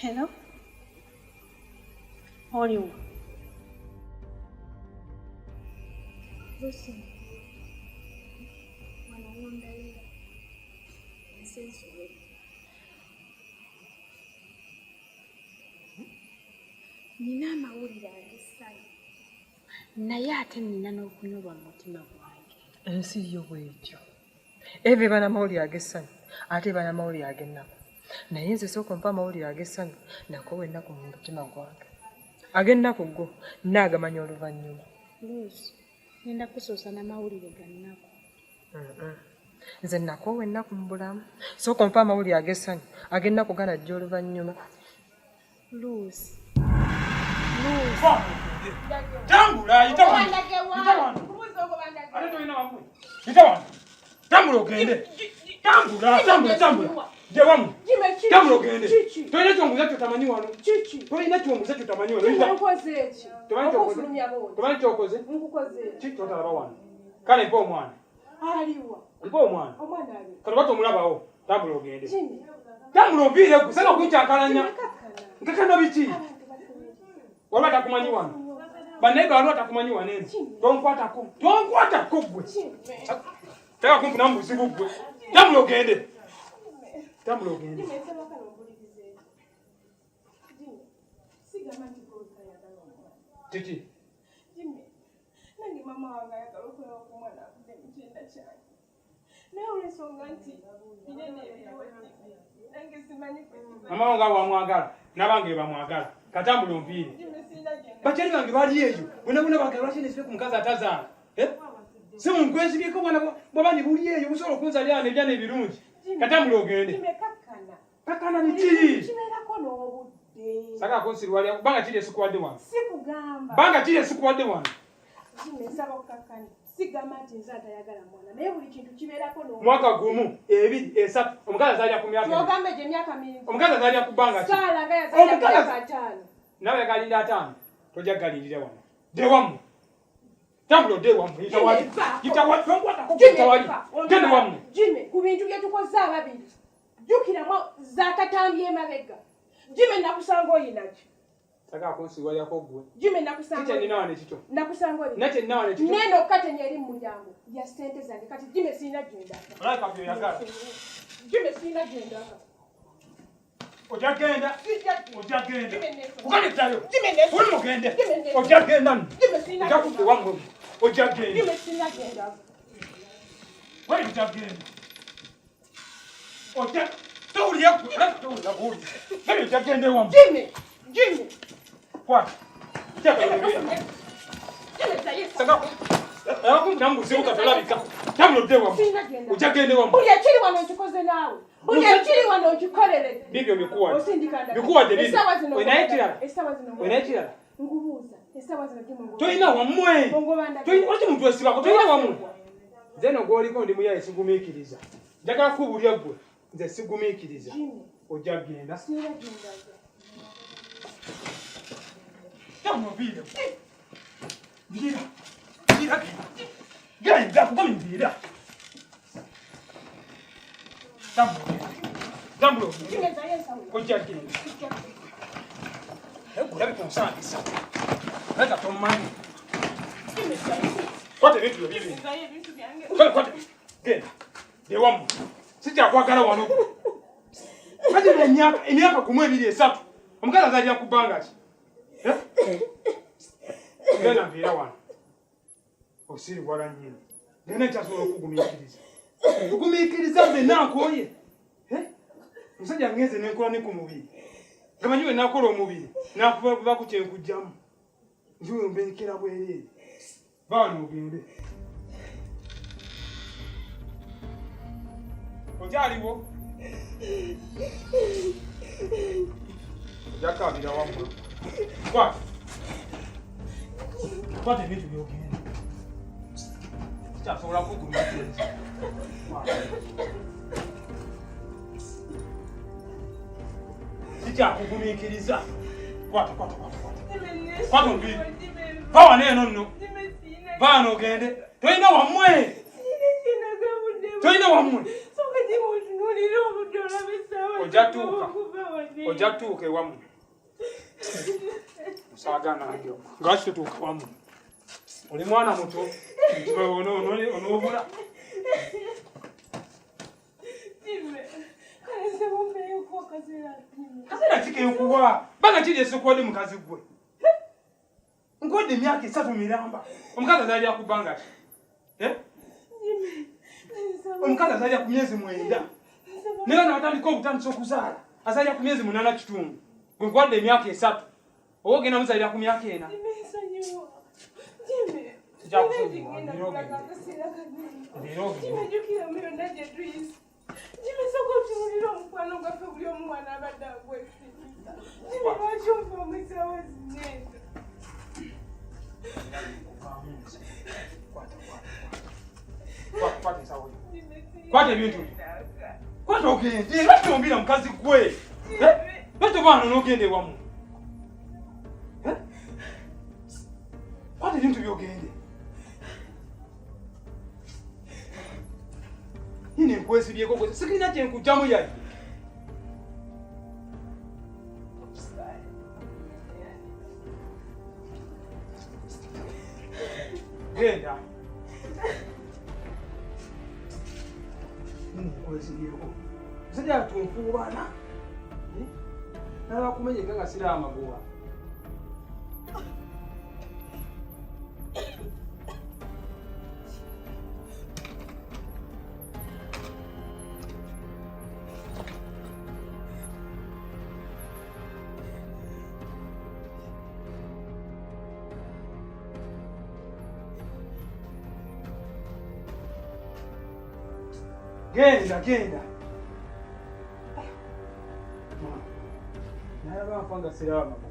Hello? Oliwo? Lucy, wano wondabira ensi ensobedde. Nina amawulire ag'essanyu naye ate nina n'okunyolwa mu mutima gwange. Ensi yo bwetyo. Eva eba n'amawulire ag'essanyu ate eba n'amawulire ag'ennaku. Naye nze sooka ompe amawulire ag'essanyu nakoowa ennaku mu mutima gwange. Ag'ennaku go nnaagamanya oluvannyuma. Luusi, ngenda kusoosa n'amawulire ga nnaku. Nze nakoowa ennaku mu bulamu. Sooka ompe amawulire ag'essanyu, ag'ennaku ganajja oluvannyuma. Luusi. Tambula, yita wano. Yita wano. Ate tolina wammwe. Yita wano. Tambula ogende. Tambula, tambula, tambula. Gye wammwe. Tambula ogende. Tolina ky'ombuuza ky'otamanyi wano. Tolina ky'ombuuza ky'otamanyi wano. Yita. Tomanyi ky'okoze. Tomanyi ky'okoze. Ki ky'otalaba wano. Kale mpa omwana. Mpa omwana. Kati oba tomulabawo. Tambula ogende. Tambula oviire gwe. Sanga kunkyankalanya. Nkakana biki? Waliwo atakumanyi wano. Bannayuganda waliwo atakumanyi wano eno. Tonkwatako. Tonkwatako gwe. Taka kumpunamu buzibu gwe. Tambula ogende. Tambula ogende. Kiki? Nange maama wange ayagala okulaba ku mwana avudde mu kyenda kyange. Naye olw'ensonga nti binene ebiriwo Jimmy, nange simanyi kwe kiva. Mama wange wamwagala n'abange bamwagala. Katambula onviire. Jimmy sirina gye ndaga. Bakyali bange bali eyo bonna bonna bagala lwaki nesibe ku mukazi atazaala? Eh? Si munkwesibyeko bwana bwaba ne buli eyo busobola okunzalira n'ebyana ebirungi. Katambula ogende. Jimmy kakkana. Kakkana biki? Kibeerako n'obudde. Saagala kunsirwalira kubanga kiri esikuwadde wano. Sikugamba. Banga kiri esikuwadde wano. Jimmy nsaba okkakkane. Sigamba nti nze atayagala mwana naye buli kintu kibeerako n'obudde. Mwaka gumu, ebiri, esatu. Omukazi azaalira ku myaka ebiri. Ky'ogamba egyo emyaka mingi. Omukazi azaalira ku bbanga ki? Saala nga yazaalira ku Omukazi myaka 5. Nawe galinda 5. Tojja kugalindira wano. Dde wammwe. Tambula odde wammwe. Yita wali. Yita wali. Tonkwatako Jimmy, yita wali. fa. Genda wammwe. Jimmy, ku bintu bye tukoze ababiri. Jjukiramu zaakatambi emabega. Jimmy nakusanga oyina ki? Saagala kunsiwalirako ggwe. Jimmy nakusanga Ki kye nnina wano ekikyo? Nakusanga oyina. Nna kye nnina wano ekikyo? Neno kateni eri mu mulyango ya ssente zange kati Jimmy sirina gye ndaga. Olabika by'oyagala. Jimmy sirina gye ndaga. Ojja genda. Ojja genda. Jimmy neesonyiwa. Kuganiddayo. Jimmy neesonyiwa. Oli mugende. Jimmy neesonyiwa. Ojja genda nno. Jimmy sirina Ojja gye kudda ndaga. ewammwe. Ojja genda. Jimmy sirina gye ndaga. Wali ojja genda. Ojja towulira ggwe. Olabika towulira bw'owulira. Wali ojja genda ewammwe. Jimmy, Jimmy. Kwata. Jimmy zaye. Saga. Abakumpi buzibu katolabika. Tambula odde ewammwe. Sirina gye ndaga. Ojja genda ewammwe. Buli ekiri wano nkikoze naawe. Buli ekiri wano nkikoleredde. Bibyo bikuwadde. Osindika ndala. Bikuwadde bibyo. Essaawa zino Olinayo ekirala? Essaawa zino Olinayo ekirala? Nkubuuza. Essaawa zino Jimmy ngoba. Tolina wammwe. Ongoba ndala. Tolina lwaki muntu wesibako? Tolina wammwe. Nze no gw'oliko ndi muyaye sigumiikiriza. Njagala kukubuulira ggwe. Nze sigumiikiriza. Jimmy. Ojja kugenda. Sirina gye ndaga. Tambula oviire. Nviira. Nviira genda. Genda kugomi nviira. Tambula ogende. Tambula ogende. Jimmy zaye ensawo. Ojja kugenda. Naye gwe olabika onsangisa. Olabika tommanyi. Jimmy zaye. Kwata ebintu byo bibiri. Zaye ebintu byange. Kale kwata. Genda. Dde wammwe. Sikyakwagala wano. Kati emyaka gumu ebiri esatu. Omukazi azaalira ku bbanga ki? Eh? Genda nviira wano. Osiriwala nnyini. Genda nkyasobola okugumiikiriza. Kugumiikiriza nze nankooye. Eh? Omusajja ngenze ne nkola ne ku mubiri. Nga manyi bwe naakola omubiri, naakuvaku kye nkuggyamu. Nze mbeekera bwereere. Va wano ogende. Okyaliwo? Ojja kukaabira wammwe. Kwata. Kwata ebintu by'ogenda. Sikyasobola kugumiikiriza. Sikyakugumiikiriza. Kwata, kwata, kwata, kwata. Kwata omubiri. Va wano eno nno. Va wano ogende. Tolina wammwe. Tolina wammwe. Tunuulira obudde olaba essaawa. Ojja tuuka ewammwe. Osaaga nange. Lwaki totuuka wammwe? Oli mwana muto. Onoobula. Kaseera ki kenkuwa? Banga kiri esikuwadde mukazi gwe. Nkuwadde emyaka 3 miramba. Omukazi azaalira ku bbanga ki? Omukazi azaalira ku myezi 9. Naye bano batandika obutandisa okuzaala. Azaalira ku myezi 8.5. Gwe nkuwadde emyaka 3. Oba ogenda muzaalira ku myaka 4. Jimmy, sooka otunuulira omukwano gwaffe buli omu wano abadde agwesimisa. Jimmy, lwaki onva omusawo zinene? Kwata ebintu byo. Kwata ogende. Lwaki tombira mukazi gwe? Lwaki tova wano n'ogenda ewammwe? Kwata ebintu by'ogende. Nyine nkwesibyeko kwesi. Sikirina kye nkugyamu yadde. Genda. Nyine nkwesibyeko. Musajja atunfuubana. Nalaba kumenyeka nga siraba magoba. Genda, genda. Nalaba nfa nga siraba magoba.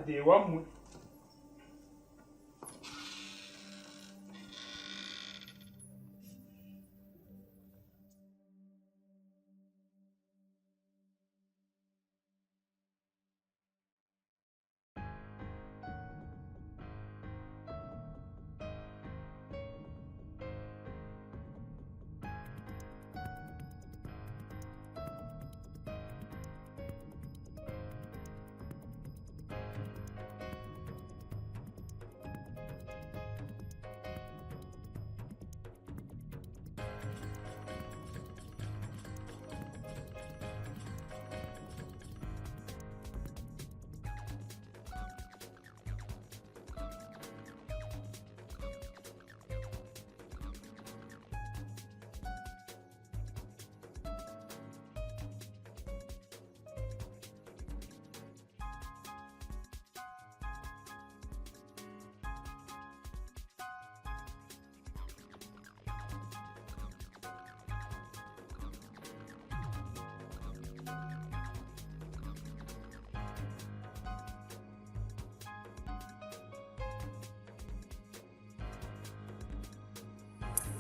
Dde ewammwe.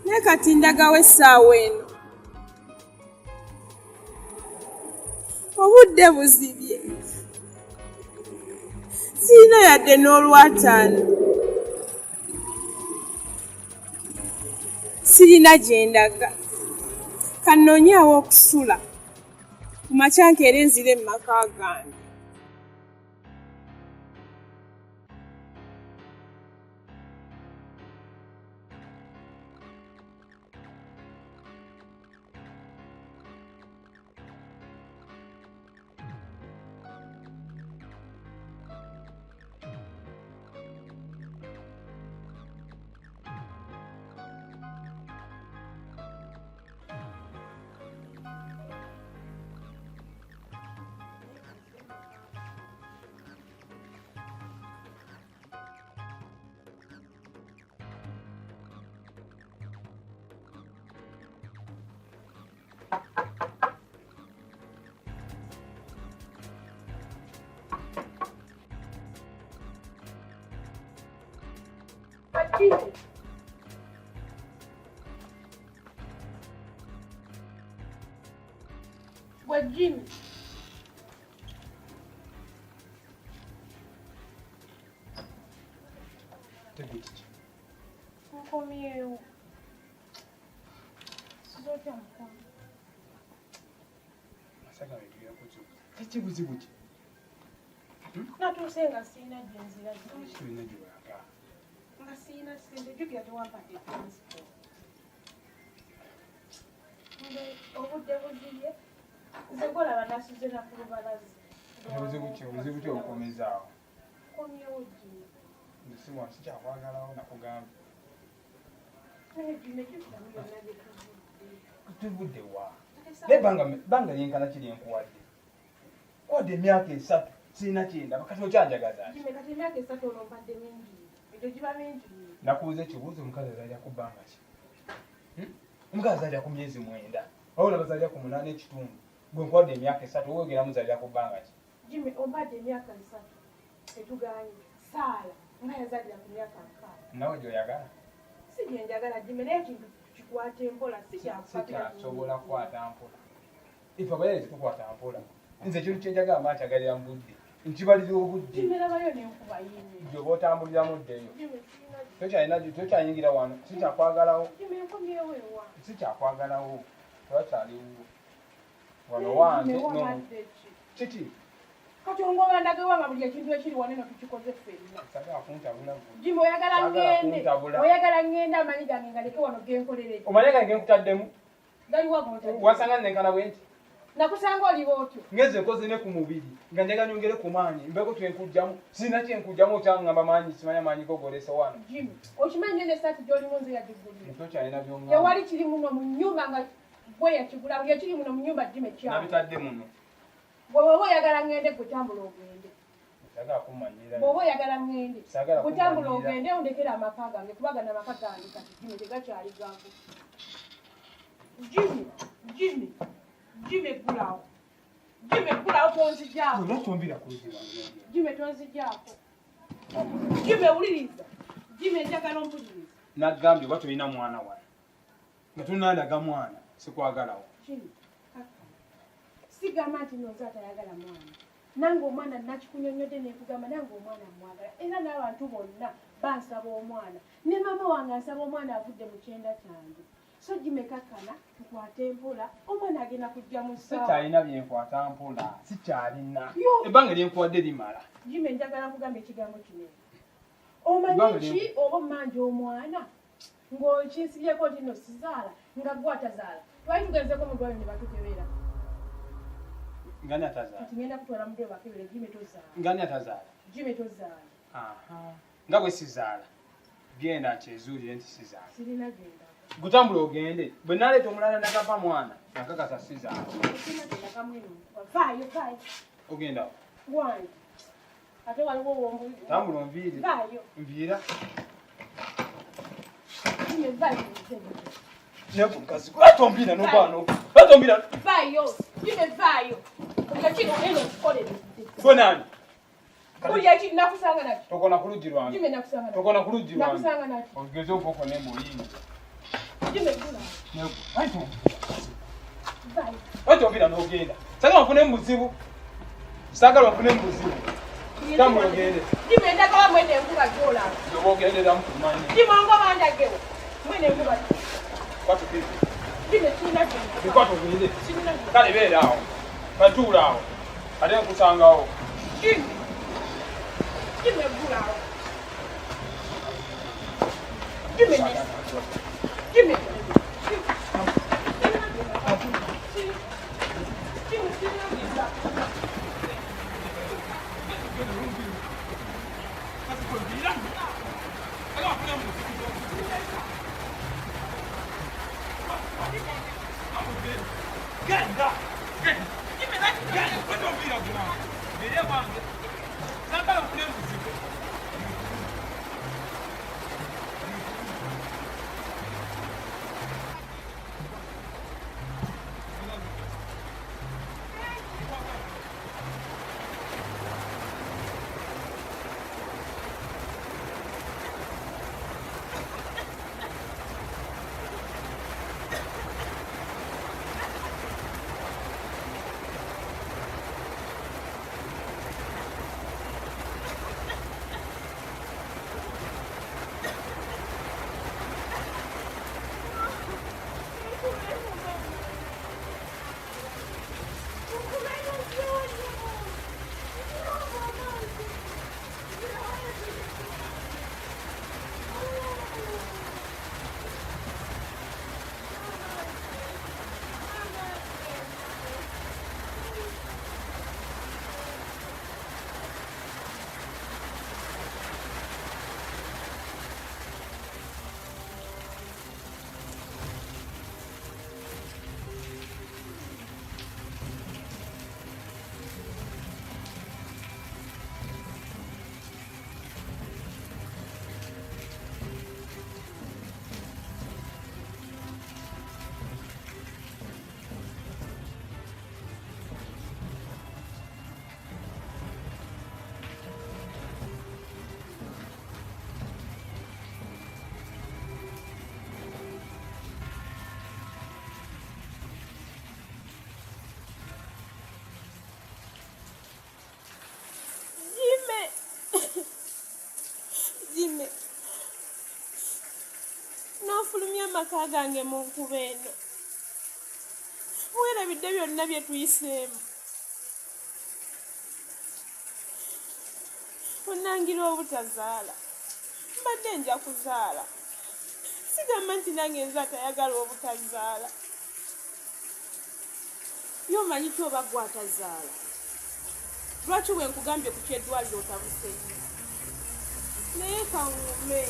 Naye kati ndagawo essaawa eno. Obudde buzibye. Sirina yadde n'olwataano. Sirina gye ndaga. Kannoonye aw'okusula. Ku makya nkeere nzire mu maka gange. Gwe Jimmy. Tegwe kiki? Nkomyewo. Sizotya mukwano. Masaga betuyakuzuka. Kiki buzibu ki? Natuuse nga sirina gye nzira. Tulina gy'olaga. Nga sirina ssente, jjukira tewampadde transport. Nze obudde buzibye, nze gw'olaba nasuze na ku lubalaza. Obuzibu ki? Obuzibu ki obukomezaawo? Nkomyewo Jimmy. Nze siwa sikyakwagalawo nakugambye. Naye Jimmy, jjukira mu byonna bye tuvudde. Tuvudde wa? Naye ebbanga bbanga lyenkana ki lye nkuwadde? Nkuwadde emyaka 3 sirina kye ndaba kati okyanjagaza ki? Jimmy, kati emyaka 3 olwo mpadde mingi. Egyo giba mingi. Nakubuuza ekibuuzo omukazi azaalira ku bbanga ki? Omukazi azaalira ku myezi 9 wabula bazaalira ku 8.5. Gwe nkuwadde emyaka 3 woogera muzaalira ku bbanga ki? Jimmy, ompadde emyaka 3 tetugaanye. Saala nga yazaalira ku myaka 6. Naawe gy'oyagala? Si gye njagala Jimmy, naye ekintu tukikwate mpola, si kyakufatira. Sikyasobola kukwata mpola. Ife abayaaye tetukwata mpola. Nze ekintu kye njagala mba nkyagalira mu budde. Nkibalira obudde. Jimmy, labayo n'enkuba yiino. Gy'oba otambuliramu ddeyo. Jimmy, sirina Tokyalina tokyayingira wano. Sikyakwagalawo. Jimmy, nkomyewo ewa. Sikyakwagalawo. Tewakyaliwo. Wano wange. Jimmy, wabadde ki? Kiki? Kati ongoba ndage wanga buli ekintu ekiri wano eno tukikoze ffenna. Sagala kuntabula gwe. Jimmy, oyagala Saagala ŋŋende. kuntabula. Oyagala ŋŋende amanyi gange ngaleke wano genkolere ki? Omanyi gange nkutaddemu? Galiwa gontadde? Wasanga nnenkana bwe nti? Nakusanga oliba otyo. Ngeze nkoze ne ku mubiri nga njagala nyongere ku maanyi mbeeko kye nkugyamu. Sirina kye nkugyamu okyaŋŋamba maanyi simanya maanyi go golese wano. Jimmy, okimanyi nnyo n'essaati gy'olimu nze yagigulira. Tokyalina by'oŋŋamba. Tewali kiri muno mu nnyumba nga gwe yakigula, buli ekiri muno mu nnyumba Jimmy kyawe. Nabitadde muno. Gwe bw'oba oyagala ŋŋende gwe tambula ogende. Saagala kummanyira. Bw'oba oyagala ŋŋende, Saagala gwe tambula kummanyira. ogende ondekere amaka gange kuba gano amaka gange kati Jimmy tegakyali gago. Jimmy, Jimmy, Jimmy ggulawo. Jimmy ggulawo tonzigyako. Lwaki ombira ku luggi lwange? Jimmy tonzigyako. Jimmy wuliriza. Jimmy njagala ompuliriza. Nagambye oba tolina mwana wano. Nga tonnandaga mwana sikwagalawo. Jimmy, kaka. Sigamba nti nno nze atayagala mwana. Nange omwana nakikunyonnyodde ne nkugamba nange omwana mmwagala. Era n'abantu bonna bansaba omwana. Ne maama wange ansaba omwana avudde mu kyenda kyange. So Jimmy kakkana tukwate mpola omwana agenda kujja mu ssaawa. Sikyalina bye nkwata mpola. Sikyalina. Yo. Ebbanga lye nkuwadde limala. Jimmy njagala nkugamba ekigambo kino. Omanyi Ebbanga ki lye oba omanja omwana ng'okinsibyeko nti nno sizaala nga ggwe atazaala. Twali tugenzeko mu ddwaliro ne batukebera. Ngani atazaala? Kati ngenda kutwala mu ddwaliro bakebere Jimmy tozaala. Ngani atazaala? Jimmy tozaala. Aha. Nga bwe sizaala. Genda nkyezuulire nti sizaala. Sirina gye ndaga. Gutambula ogende. Bwe naleeta omulala nagava mwana, nakakasa sizaala. Sirina gye ndaga mweno nkuba. Vaayo, vaayo. Ogenda wa? Wange. Ate waliwo w'ombu- Tambula onviire. Vaayo. Nviira. Jimmy, vaayo. Naye gwe mukazi gwe, lwaki ombiira n'ogaana Lwaki ombiira? Vaayo. Jimmy, vaayo. Buli ekiri eno nkikolere. Gwe nani? Buli ekiri nakusanga nakyo. Tokona ku luggi lwange. Jimmy, nakusanga nakyo. Tokona ku luggi lwange. Nakusanga nakyo. Ogeze okukona embuliini. Jimmy, gula. Naye gwe, lwaki ombiira? Vaayo. Lwaki ombiira n'ogenda? Saagala nfune mu buzibu. Saagala nfune mu buzibu. Tambula ogende. Jimmy, ndagawa mwene enkuba gy'olaba. Gy'oba ogenderamu kumanyi. Jimmy, ongoba ndagewo. Mwene enkuba. Kwata ogende. Jimmy, sirina gye ndaga. Kwata ogende. Sirina gye ndaga. Kale beera awo. Katuula awo. Ate nkusangawo. Jimmy. Jimmy, ggulawo. Jimmy, ne. Jimmy. Jimmy, sirina gye ndaga. Genda. Genda. Genda. Lwaki ombiira gwange? Mbeere wange. Saagala nfune mu buzibu. mu maka gange mu nkuba eno. Weerabidde byonna bye tuyiseemu. Onnangira obutazaala. Mbadde nja kuzaala. Sigamba nti nange nze atayagala obutazaala. Ye omanyi ki oba gwe atazaala? Lwaki bwe nkugambye ku ky'eddwaliro otabuse nnyo? Naye kaŋŋume,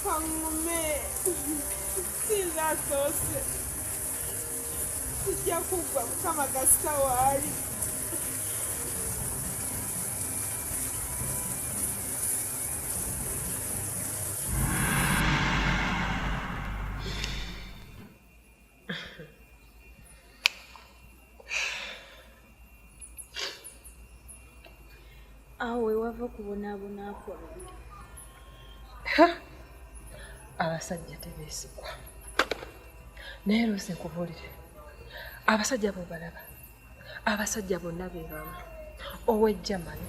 kaŋŋume, si nze asoose. Sijja kuggwa Mukama kasita waali. Awo wewava okubonaabona kwange. Abasajja tebeesigwa. Naye Luusi nkubuulire, abasajja bobalaba, abasajja bonna be bamu. Ow'e Germany,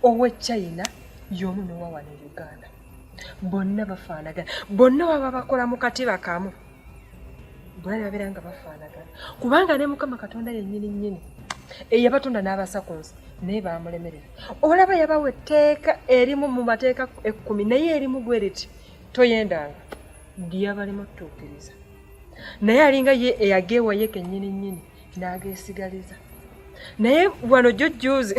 ow'e China, y'omu n'owa wano e Uganda. Bonna bafaanagana. Bonna baba bakola mu katiba kamu. Bonna ne babeera nga bafaanagana. Kubanga ne Mukama Katonda yennyini nnyini eyabatonda n'abasa ku nsi naye baamulemerera. Olaba yabawa etteeka erimu mu mateeka ekkumi naye erimu gwe riti toyendanga lyabalema otutuukiriza. Naye alinga ye eyageewa ye kennyini nnyini n'ageesigaliza. Naye wano jjo jjuuzi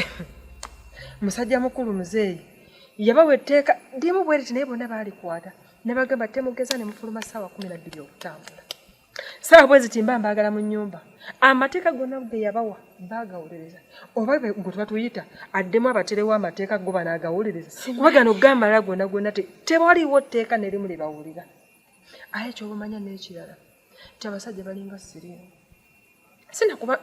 musajja mukulu muzeeyi yabawa etteeka limu bwe riti naye bonna baalikwata ne bagamba temugeza ne mufuluma ssaawa 12 okutambula. Ssaawa bwe ziti mba mbaagala mu nnyumba. Amateeka gonna ge yabawa baagawuliriza. Oba gwe tuba tuyita addemu abaterewo amateeka go banaagawuliriza. Kuba gano gamala gonna gonna tewaliwo tteeka ne limu lye bawulira. Aye ky'oba omanya n'ekirala nti abasajja balinga siriimu. Sinakuba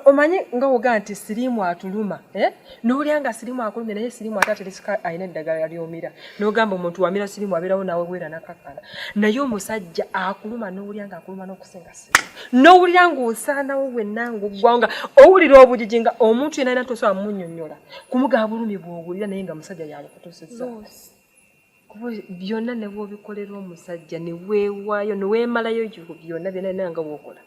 omanyi nga woga nti siriimu atuluma eh? N'owulira nga siriimu akulumye naye siriimu ate ateresika alina eddagala ly'omira n'ogamba omuntu wamira siriimu abeerawo naawe bwera nakakkana naye omusajja akuluma n'owulira nga akuluma n'okusinga siriimu n'owulira ng'osaanawo wenna ng'oggwawo nga owulira obujiji nga omuntu yenna alina tosobola mumunnyonnyola kumugaba bulumi bw'owulira naye nga musajja yabukutuusizza. Kuba byonna ne bw'obikolera omusajja ne weewaayo ne weemalayo byonna byonna byonna nga bw'okola.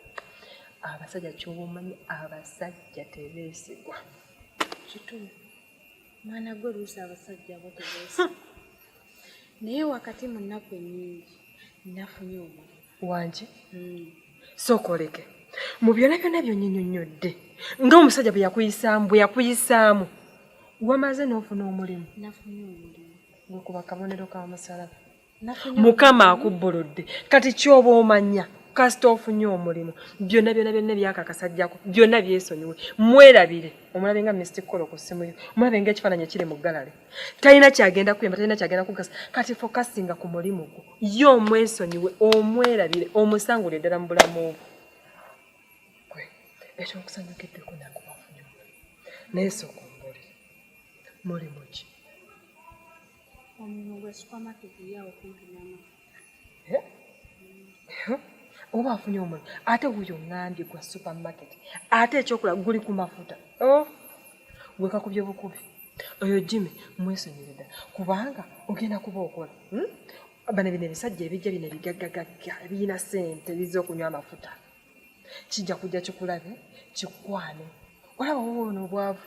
Abasajja ky'oba omanyi abasajja tebeesigwa. Kituufu. Mwana gwe oluusi abasajja bo tebeesigwa. Naye wakati mu nnaku ennyingi nafunye omulimu. Wangi? Sooka oleke. Mu byonna byonna by'onnyinyonnyodde ng'omusajja bwe yakuyisaamu bwe yakuyisaamu wamaze n'ofuna omulimu. Nafunye omulimu. Gwe kuba kabonero ka musalaba. Mukama akubbolodde. Kati ky'oba omanya kasita ofunye omulimu byonna byonna byonna ebyako akasajjako byonna byesonyiwe mwerabire omulabe nga Mystic Call ku ssimu yo omulabe nga ekifaananyi ekiri mu galale talina kyagenda kuyamba talina kyagenda kugasa kati fokasinga ku mulimu gwo ye omwesonyiwe omwerabire omusangule ddala mu bulamu bwo gwe ekyo nkusanyukiddeko nange wafunye omulimu naye sooka ombuulire mulimu ki? Omulimu gwa supermarket yawo kumpi n'amafuta. Eh? Oba afunye omulimu ate wuyo ŋŋambye gwa supermarket ate ekyokola guli ku mafuta oh, gwe kakubye bukubi oyo Jimmy mwesonyiwe ddala kubanga ogenda kuba okola hmm? Bano bino ebisajja ebijja bino ebigaggagagga ebirina ssente bizze okunywa amafuta kijja kujja kikulabe kikwane olaba woona obwavu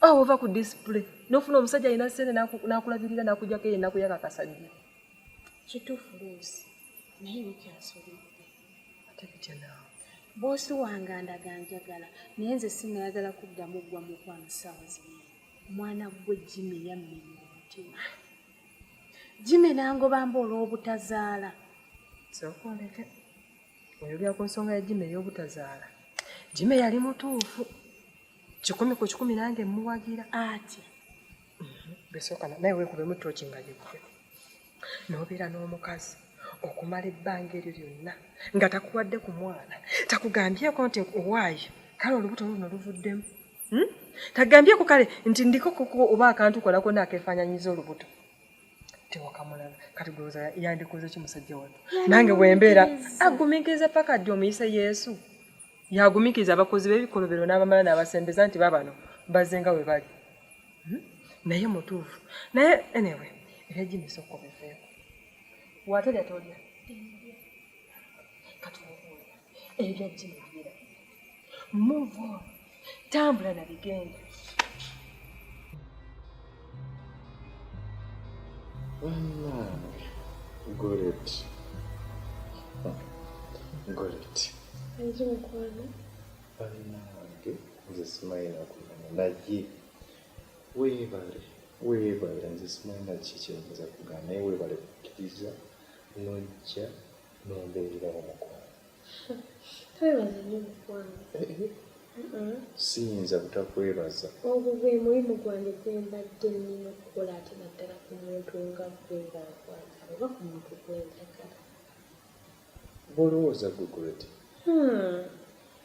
awo ova ku display nofuna omusajja alina ssente n'akulabirira n'akujjako eyo ennaku yakakasajja. Kituufu Luusi, naye bikyasobedde. Ate bitya naawe? Boosi wange andaga njagala naye nze sinayagala kuddamu ggwa mukwano ssaawa zino. Mwana gwe Jimmy yammenya omutima. Jimmy n'angoba mbu olw'obutazaala. Sooka oleke. Oyogera ku nsonga ya Jimmy ey'obutazaala. Jimmy yali mutuufu. 100 ku 100 nange mmuwagira. Atya? Besooka naye weekubemu ttooki nga yeggwe. N'obeera n'omukazi okumala ebbanga eryo lyonna nga takuwadde ku mwana, takugambyeko nti owaaye kale olubuto luno luvuddemu. Tagambyeko kale nti ndiko koko oba akantu kona konna akeefaananyiza olubuto. Tewakamulaba. Kati gw'olowooza yandikoze ki musajja wattu? Nange bwe mbeera agumiikiriza paka ddi omuyise Yesu? Yagumiikiriza abakozi b'ebikolobero n'abamala n'abasembeza nti babano bazze nga bwe bali. Naye mutuufu. Naye anyway, ebya Jimmy sooka obiveeko. Watalya tolya. Mbadde ndya. Kati obuulira ebya Jimmy byera. Move on. Tambula na bigenda. Bannange, Goret. Goret. Nzi mukwano. Bannange, nze simanyi nakumanya naye weebale, weebale, nze simanyi na ki kyenyinza kugamba naye weebale kukkiriza n'ojja n'ombeererawo mukwano. Twebaza nnyo mukwano. Siyinza butakwebaza. Ogwo gwe mulimu gwange gwe mbadde nnina okukola ate naddala ku muntu nga ggwe nga nkwagala oba ku muntu gwe njagala. Bw'olowooza ggwe Goret.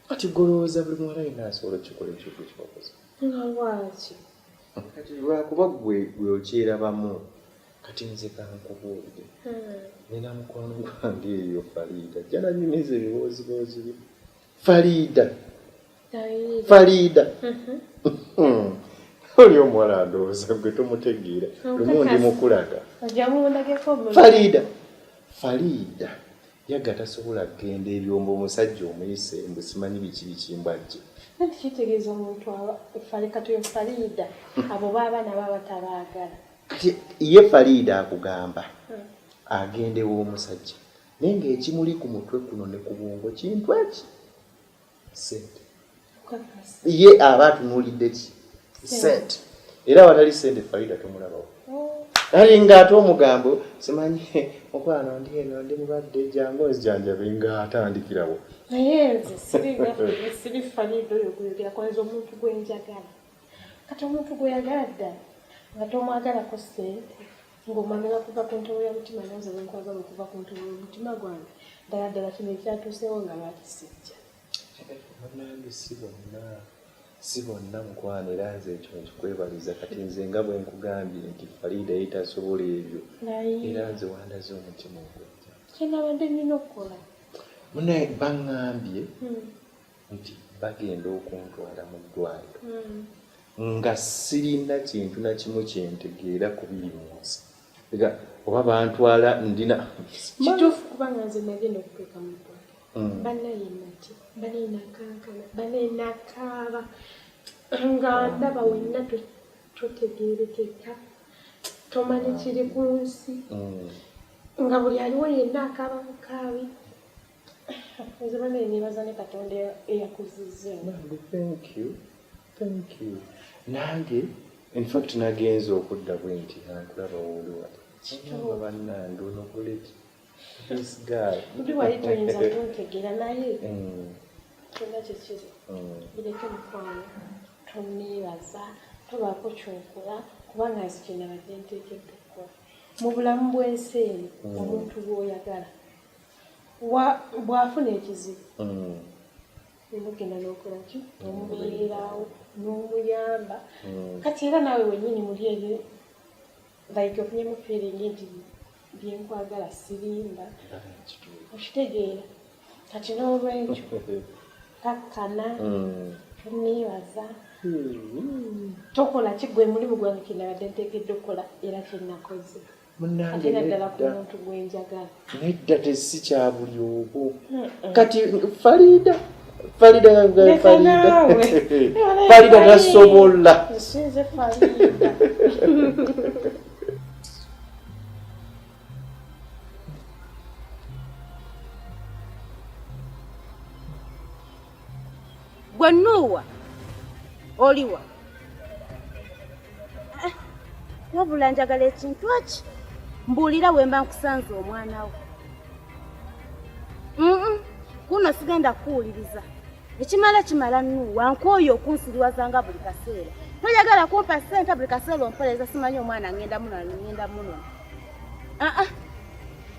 Kati ggwe olowooza buli muwala yenna asobola okukikola ekyo ggwe kye wakoze? Nga lwaki? Kati lwakuba ggwe gwe okyerabamu. Kati nze kankubuulire. Nina mukwano gwange eyo Fariida. Ajja nanyumiza ebibooziboozi bye. Fariida. Fariida. Oli omuwala ndowooza gwe tomutegeera. Lumu ndi mukulaga. Fariida. Fariida. Yaga tasobola kugenda ebyombo omusajja omuyise mbu simanyi biki biki mbu ajje. Anti kitegeeza omuntu kati oyo Fariida abo baaba nabo abatabaagala. Kati ye Fariida akugamba agende ew'omusajja naye ng'ekimuli ku mutwe kuno ne ku bwongo kintu eki ssente. Ye aba atunuulidde ki? Ssente. Era awatali ssente Fariida tomulabawo. Ali ng'ate omugambo simanyi mukwano ndi eno ndi mulwadde jangu onzijanjabe ng'atandikirawo. Naye nze siri Fariida oyo gweyogerako, nze omuntu gwe njagala. Kati omuntu gw'oyagala ddala nga tomwagalako ssente ng'omwagala kuva ku ntobo y'omutima nanze bwe nkwagala okuva ku ntobo y'omutima gwange ddala ddala kino ekyatuuseewo nga lwaki sijja. Bannange si bonna, si bonna mukwano era nze ekyo nkikwebaliza kati nze nga bwe nkugambye nti Fariida ye tasobola ebyo era nze wandaze omutima ogw'enjawulo. Kye nabadde nnina okukola. Munnaye baŋŋambye nti bagenda okuntwala mu ddwaliro nga sirina kintu na kimu kye ntegeera ku biri mu nsi. Oba bantwala ndina. Kituufu kubanga nze nagenda okutuuka mu ddwaliro. Bannaye natya, bannaye nakankana, bannaye nakaaba nga ndaba wenna totegeerekeka, tomanyi kiri ku nsi nga buli aliwo yenna akaaba bukaabi. Nze bannaye neebaza ne Katonda eyakuzizza. Thank you, thank you. Nange in fact nagenze okudda bwe nti nga nkulaba wooli wali. Kigamba bannange ono Goret, this guy. Luli wali toyinza kuntegeera naye kyonna kye kiri bireke mukwano, tonneebaza, tobaako ky'okola kubanga nze kye nabadde nteekeddwa okukola. Mu bulamu bw'ensi eno omuntu gw'oyagala bw'afuna ekizibu olina okugenda n'okola ki? N'omubeererawo n'omuyamba. Kati era naawe wennyini muli eri like ofunyemu feeling nti bye nkwagala sirimba, okitegeera. Kati n'olwekyo kakkana, tonneebaza, tokola ki gwe mulimu gwange kye nabadde nteekeddwa okukola era kye nakoze. Munnange Ate naddala ku nedda. muntu gwe njagala. Nedda tesi kya buli omu. Kati Fariida, Fariida, Leka Fariida. naawe. Fariida tasobola. Nsinze Fariida. Gwe Nuuwa oliwa? Wabula njagala ekintu eki mbuulira we mba nkusanze omwana wo. Kuno sigenda kukuwuliriza. Ekimala kimala Nuuwa, nkooye okunsiriwazanga buli kaseera. Toyagala kumpa ssente buli kaseera ompoleeza simanyi omwana ngenda munona ngenda munona.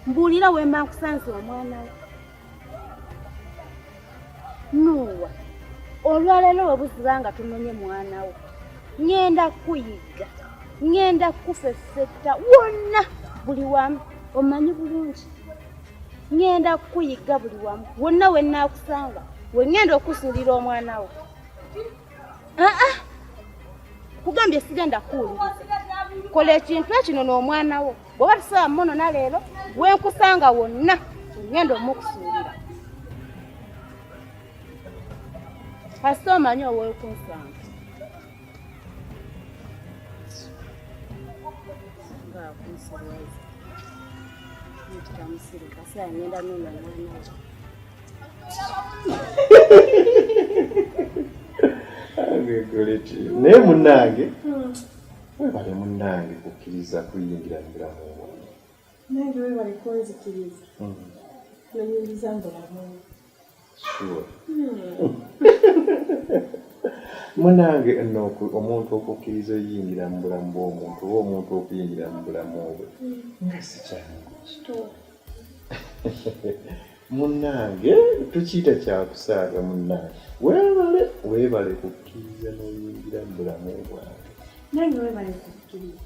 Mbuulira we mba nkusanze omwana wo. Nuuwa, olwaleero we buziba nga tunonye mwana wo, ŋŋenda kukuyigga, ŋŋenda kukufeffetta wonna buli wamu, omanyi bulungi. Ŋŋenda kukuyigga buli wamu, wonna we nnaakusanga, we ŋŋenda okusuulira omwana wo. Kugambye sigenda kukuwuliriza. Kola ekintu ekino n'omwana wo. Bw'oba tusobola munona leero, we nkusanga wonna. Ngenda omukusuulira. Kasita omanyi ow'okunsanga. Ng'akunsiruwaza. Nkita musiru kasita ngenda noonya mwana we. Naye munnange webale munnange kukkiriza kuyingira mu bulamu bwange. Nange webale kunzikiriza nonyingiza mu bulamu. Sure. Munange nno omuntu okukkiriza oyingira mu bulamu bw'omuntu oba omuntu okuyingira mu bulamu bwe nga si kyangu. Munnange tukiyita kyakusaaga munnange. Weebale weebale kukkiriza n'oyingira mu bulamu bwange. Nange weebale kukkiriza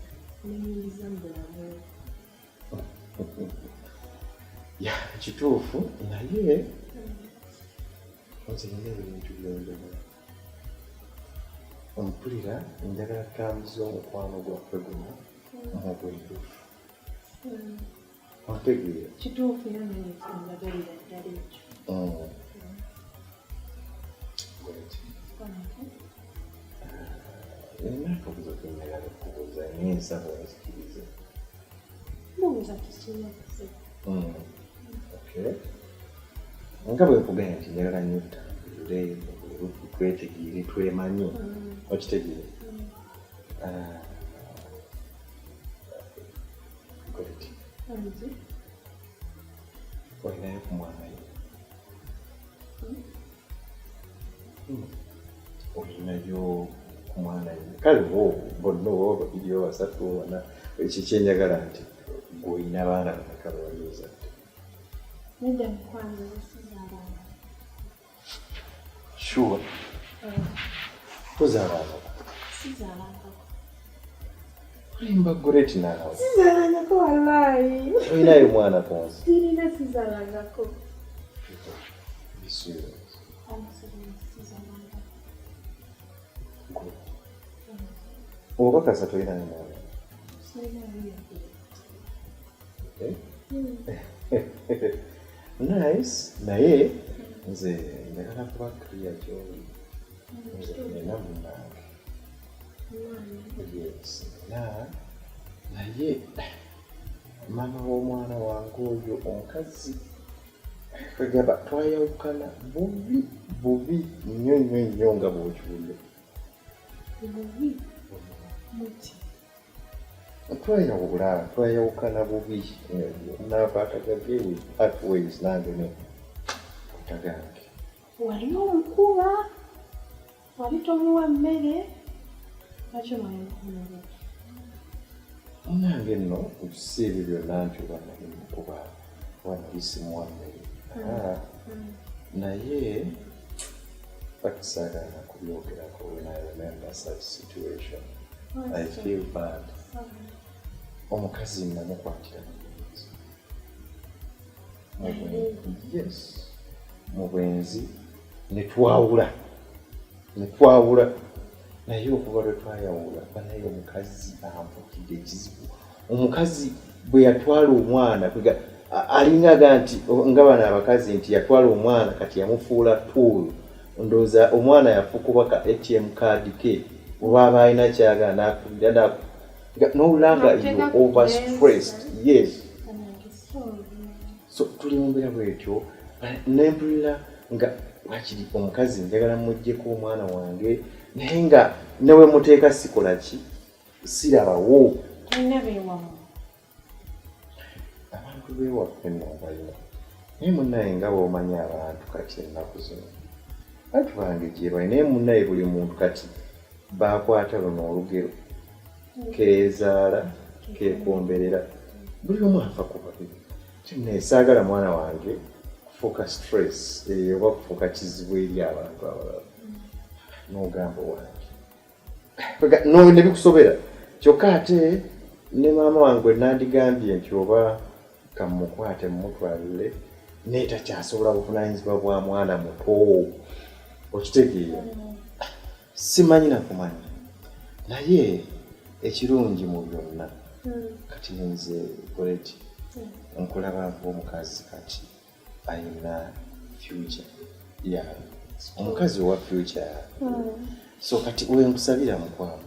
n'onyingiza mu bulamu. Ya kituufu naye nze nina ebintu byenjagala. Mpulira njagala tutambuze omukwano gwaffe guno mu bwerufu. Ontegeera? Kituufu era nange njagalira ddala ekyo. Bweti. Nina akabuzo ke njagala okubuuza naye nsaba onzikirize. Buuza tekirina buzibu. Okay. Nga bwe nkugambye nti njagala nnyo tutambule mu bwerufu twetegeere twemanye. Okitegeera? Ah, Goreti, olinayo ku mwana ye? Olinayo ku mwana ye? Kale bo bonna oba babiri oba basatu oba bana, ekyo kyenjagala nti gwe olina baana bameka be wali ozadde? Nedda mukwano, nze sizaalanga. Sure. Tozaalangako? Sizaalangako. Olimba Goreti naawe. Sizaalangako wallaahi. Olinayo mwana ku nsi? Sirina, sizaalangako. Be serious. I'm serious, sizaalangako. Gwe. Okakasa tolinayo mwana? Sirinayo yadde. Okay. Nice. Naye nze njagala kuba clear gy'oli. Nze nina munnange. Yes, nina. Naye maama w'omwana wange oyo omukazi kagamba twayawukana bubi bubi nnyo nnyo nnyo nga bw'okiwulira. Bubi muki? Twayawula twayawukana bubi n'akwata gage, we part ways, nange ne kwata gange. Wali omukuba? Wali tomuwa mmere? Lwaki omwayawukana bubi? Munange nno si ebyo byonna nti oba nali mukuba oba nali simuwa mmere. Ah, naye saagala kubyogerako. When I remember such situation I feel bad. Omukazi namukwatira mu bwenzi. Mu bwenzi, yes, mu bwenzi ne twawula ne twawula. Naye okuva lwe twayawula banaye omukazi anfukidde ekizibu. Omukazi bwe yatwala omwana alinga aga nti nga bano abakazi nti yatwala omwana kati yamufuula tool. Ndowooza omwana yafukuba ka ATM card ke oba aba alina kyagala nakubira nowulira nga you over stressed, yes. Banange, sorry. So tuli mu mbeera bwetyo nempulira nga wakiri omukazi njagala muggyeko omwana wange naye nga newe muteeka sikola ki sirabawo. Tolina beewamu? Abantu beewaffe nno balina, naye munnaye nga bw'omanyi abantu kati ennaku zino bantu bange gye bali, naye munnaye buli muntu kati bakwata luno olugero keezaala keekomberera, buli omu afa ku babiri. Naye saagala mwana wange kufuuka stress oba kufuuka kizibu eri abantu abalala n'ogamba wange no ne bikusobera. Kyokka ate ne maama wange gwe nandigambye nti oba kamukwate mumutwalire naye takyasobola buvunaanyizibwa bwa mwana muto, okitegeera? Simanyi nakumanya, naye ekirungi mu byonna kati nze Goreti nkulaba ng'omukazi kati. Alina future ya omukazi owa future. So kati wenkusabira mukwano,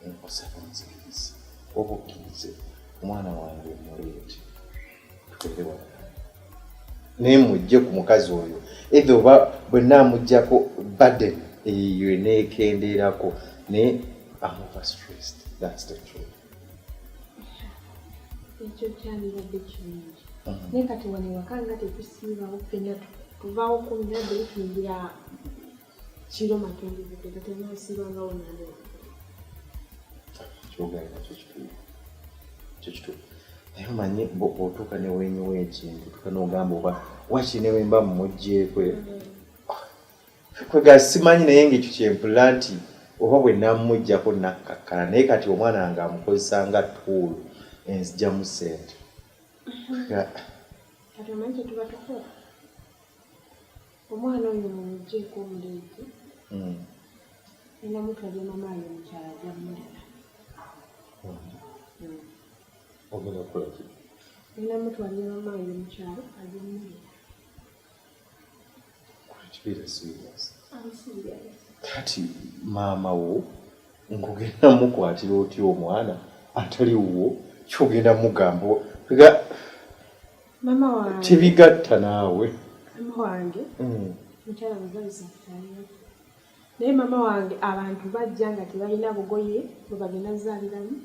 nkusaba onzikirize oba okkirize omwana wange muleete tubeere wano, naye mujje ku mukazi oyo either oba bwe naamugyako burden eyo eneekendeerako, naye I'm over stressed, that's the truth. Ekyo kyandibadde kirungi, naye kati wano ewaka nga tetusiibawo ffenna, tuvaawo 12, tuyingira kiro matundibudde, kati anaasiibangawo nani? Kyogamba nakyo kituufu, kyo kituufu, naye omanyi bw'otuuka ne weenyiwa ekintu, tuuka n'ogamba oba waki ne wemba mumuggyeekwe kwega simanyi, naye ngaekyo kyempulira nti oba bwe namuggyako nakkakkana, naye kati omwana nga amukozesa nga tool enzigyamu ssente. Kati omanyi kyetuba tukola? Omwana oyo mumugjeeko omuleete, enamutwalira mama ayo omukyala ajamulera. Ogenda kukola ki? Enamutwalira mama ayo omukyalo ajamulera. Kibeera serious? I'm serious. Kati maama wo nkugenda mukwatira otya omwana atali wuwo? Kyogenda mugamba ga Mama wange tebigatta naawe. Mama wange mukyala muzalisa kukyalira, naye mama wange abantu bajja nga tebalina bugoye bwe bagenda zaaliramu,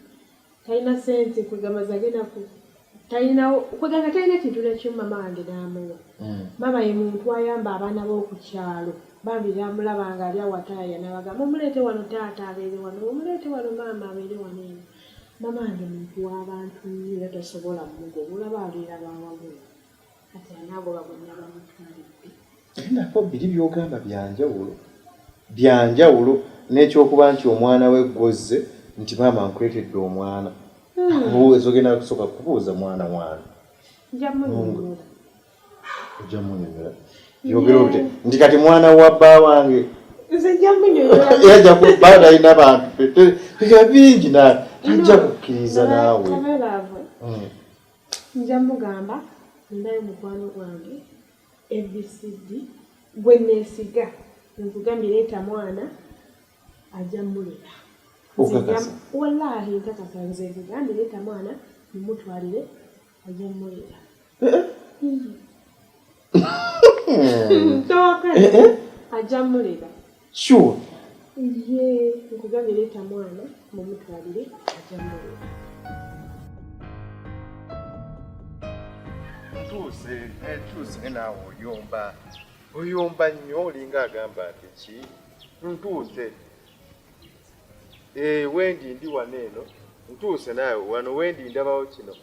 talina sente kwegamba zagenda ku talinawo kwegamba talina kintu nakimu, mama wange n'amuwa. Maama ye muntu ayamba abaana b'oku kyalo, bambi namulaba nga ali awataaya n'abagamba, "Omuleete wano taata abeere wano, omuleete wano maama abeere wano." Eno mama wange muntu w'abantu nnyo, era tasobola mugoba, olaba abeera bawabula, kati anaagoba gwe nabamutwalidde. Naye nako biri byogamba byanjawulo, byanjawulo n'ekyokuba nti omwana we gwozze nti maama nkuleetedde omwana. Akubuuza, ogenda kusooka kubuuza mwana wange. Nja munyonyola. Ojja munyonyola yogera obute nti kati mwana wa bba wange. Nze nja munyonyola. Era ajja kuba talina bantu ffe bingi na tajja kukkiriza naawe. Love, nja mugamba ninayo mukwano gwange ABCD gwe neesiga, nkugambye leeta mwana ajja mulera. Okakasa? Wallahi nkakasa, nze nkugambye leeta mwana mumutwalire ajja mulera. Towakana, ajja mulera. Sure? Ye, nkugambye leeta mwana mumutwalire ajja mulera. Ntuuse, ntuuse, naawe oyomba, oyomba nnyo, olinga agamba nti ki. Ntuuse. Eh, wendi ndi wano eno, ntuuse naawe wano wendi ndabawo kino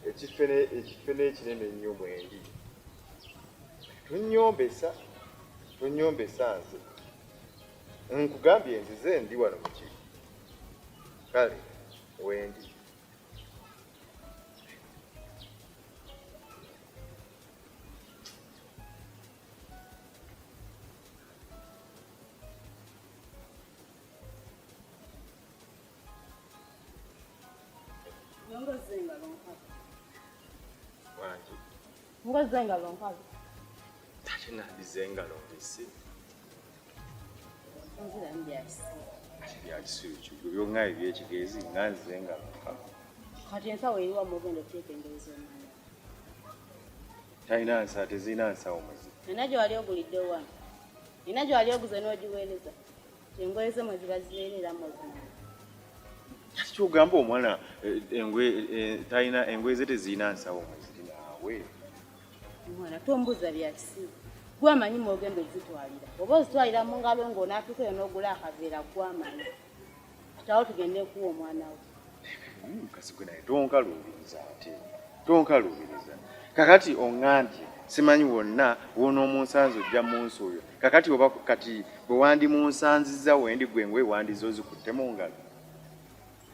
ekifene, ekifene ekinene ennyo mwendi. Tonyombesa, tonyombesa, nze nkugambye nzize ndi wano muki. Kale wendi. Ngoze engalo nkalu. Wangi? Ngoze engalo nkalu. Ate nandiza engalo mbisi? Onziramu byakisiru. Ate byakisiru kigwe byonga ebyekigezi nga nziza engalo nkalu. Kati ensawo eriwa mugenda oteeka engoye z'omwana? Talina nsawo, tezirina nsawo muzi. Nina gye wali ogulidde wano. Nina gye wali oguze n'ogiweereza. Engoye ze mwe ziba zibeera era mwezimanyi. Kati kyogamba omwana engoye talina, engoye ze tezirina nsawo mweziri naawe? Omwana tombuuza bya kisiru. Gwe amanyi mwogenda ozitwalira. Oba ozitwalira mu ngalo ng'onaatuuka eyo n'ogula akaveera, gwe amanyi. Kati awo tugende nkuwa omwana we. Mukazi gwe naye tonkaluubiriza, ate tonkaluubiriza. Kakati oŋŋambye simanyi wonna wonoomunsanze ojja munsuubira. Kakati oba kati bwe wandimunsanzizza wendi gwe engoye wandize ozikutte mu ngalo?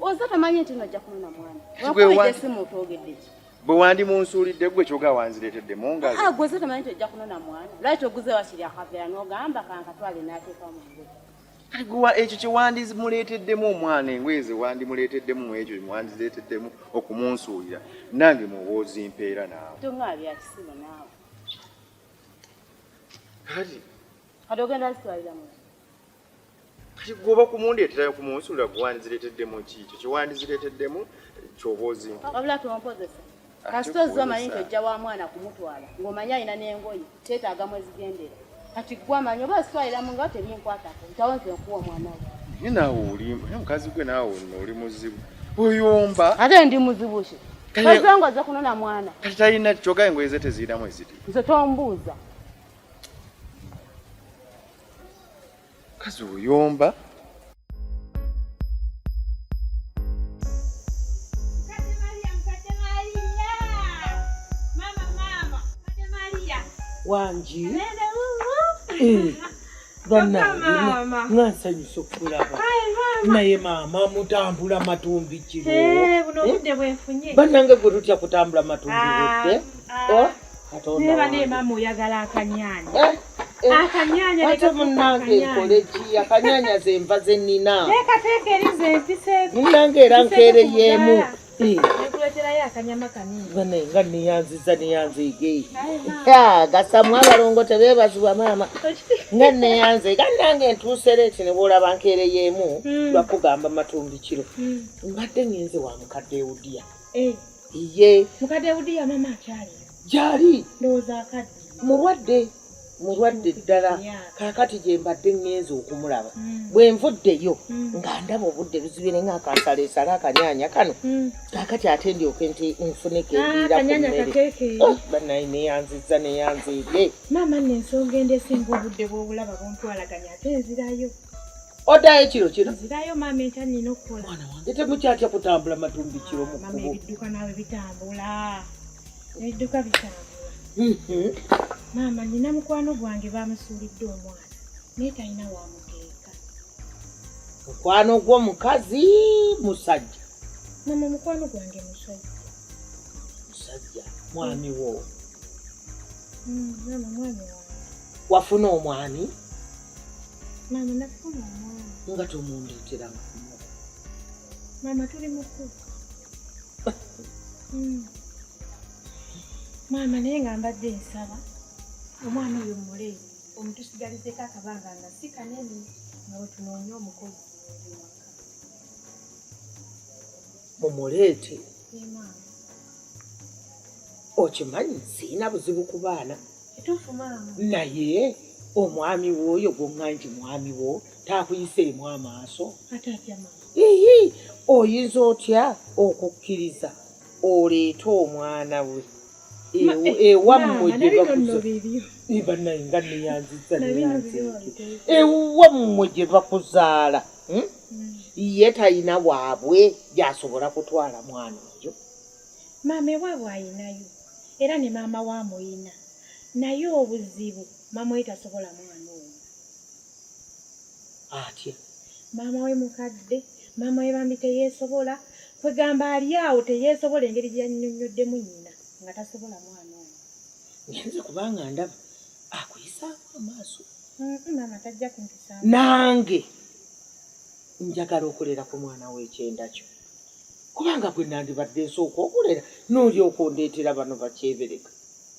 Oza tomanyi nti nojja kunona mwana. Kati gwe Wakubidde essimu otwogedde ki? Bwe wandimunsuulidde gwe kyoga wanzireetedde mu ngalo? Ah, gwe oza tomanyi nti ojja kunona mwana. Lwaki toguze wakiri akaveera n'ogamba kankatwale n'ateeka mu ngoye? Kati gwe ekyo kye wandimuleeteddemu omwana, engoye ze wandimuleeteddemu mu ekyo mwandireeteddemu okumunsuulira nange muba ozimpeera naawe. Toŋŋaba bya kisiru naawe. Kati Kati ogenda zitwalira mu. Kati gwoba kumundeetera kumunsulira gwandizireeteddemu ki? Ekyo kyewandizireeteddemu kyoba ozimpa. Wabula tompozesa. Kasita ozze omanyi nti ojja wa mwana kumutwala ng'omanyi alina n'engoye teetaaga mwezigendera. Kati ggwe amanyi oba ozitwalira mu ngalo tebinkwatako ntawo nze nkuwa omwana wo. Naye naawe oli naye mukazi gwe naawe nno oli muzibu. Oyomba. Ate ndi muzibu ki? Ozze ng'ozze kunona mwana. Kati talina kyoka engoye ze tezirinamu eziri. Nze tombuuza. Kazi oyomba. Wangi eh, bannange nga nsanyusa okukulaba naye maama mutambula matumbi kiro eh, eh? bannange gwe tutya kutambula matumbi ah, budde ah. oh, katonda naye maama oyagala akanyanya eh, eh, akanyanya ate munnange nkole ki akanyanya ze nva ze nnina munnange era nkeereyemu eh. nga neyanziza neyanzeege gasamu abalongo tebeebazibwa maama nga neyanze gannange ntuuse leeti ne bwolaba nkeereyemu hmm. lwakugamba matumbi kiro hmm. mbadde ngenze wa mukadde ewudiya Ye. Mukadde Wudiya mama akyali. Gyali. Ndowooza akadde. Mulwadde. Mulwadde ddala. Kaakati gye mbadde ŋŋenze okumulaba. Mm. Bwe nvuddeyo mm. nga ndaba obudde buzibye ne ng'akansaleesale akanyaanya kano. Mm. Kaakati ate ndyoke nti nfune kendiira ah, ku mmere. Oh, bannaye neyanzizza neyanzeege. Maama nno ensonga endesinga obudde bw'obulaba buntwalaganya ate nzirayo. Oddayo ekiro kino? Nzirayo maama enkya nnina okukola. Mwana wange temukyatya kutambula matumbi kiro mu Maama kkubo? ebidduka naawe bitambula. Ebidduka bitambula. Mhm. Maama nnina mukwano gwange baamusuulidde omwana naye talina waamuteeka. Mukwano gwo mukazi musajja? Maama mukwano gwange musajja. Musajja mwami wo? Mm, maama mwami wange. Wafuna omwami? Maama nafuna omwami. Nga tomundeetera nga Maama tuli mukulu. Mm. Maama naye nga mbadde nsaba omwana oyo muleete omutusigalizeko akabanga nga si kanene nga bwe tunoonya omukozi ewaka. Mumuleete. Ee maama. Okimanyi sirina buzibu ku baana. Kituufu maama. Naye omwami w'oyo gw'oŋŋamba nti mwami wo taakuyiseemu amaaso? Ate atya maama? Ihi, oyinza otya okukkiriza oleete omwana we ewammwe Maama, gye na bino bakuza? nno bibyo. Bannaye nga neyanzizza Na bino bibyo neyanzeege. wabiteeka. Ewammwe gye bakuzaala, hmm? Ye talina waabwe gy'asobola kutwala mwana oyo. Maama ewaabwe ayinayo era ne maama we amuyina naye obuzibu maama we tasobola mwana oyo. Atya? Maama we mukadde, maama we bambi teyeesobola, kwegamba ali awo teyeesobola engeri gye yannyonnyoddemu nnyina nga tasobola mwana oyo. Ngenze kubanga ndaba akuyisaamu amaaso. Maama tajja kumpisaamu. Nange njagala okulera ku mwana w'ekyenda kyo kubanga gwe nandibadde nsooka okulera n'olyoka ondeetera bano bakyebereka.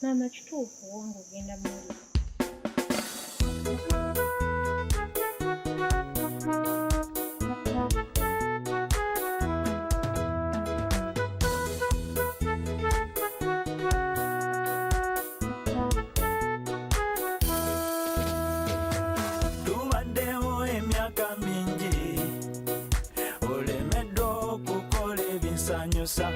Maama kituufu wange ogenda muli. Tubaddewo emyaka mingi olemeddwa okukola ebinsanyusa.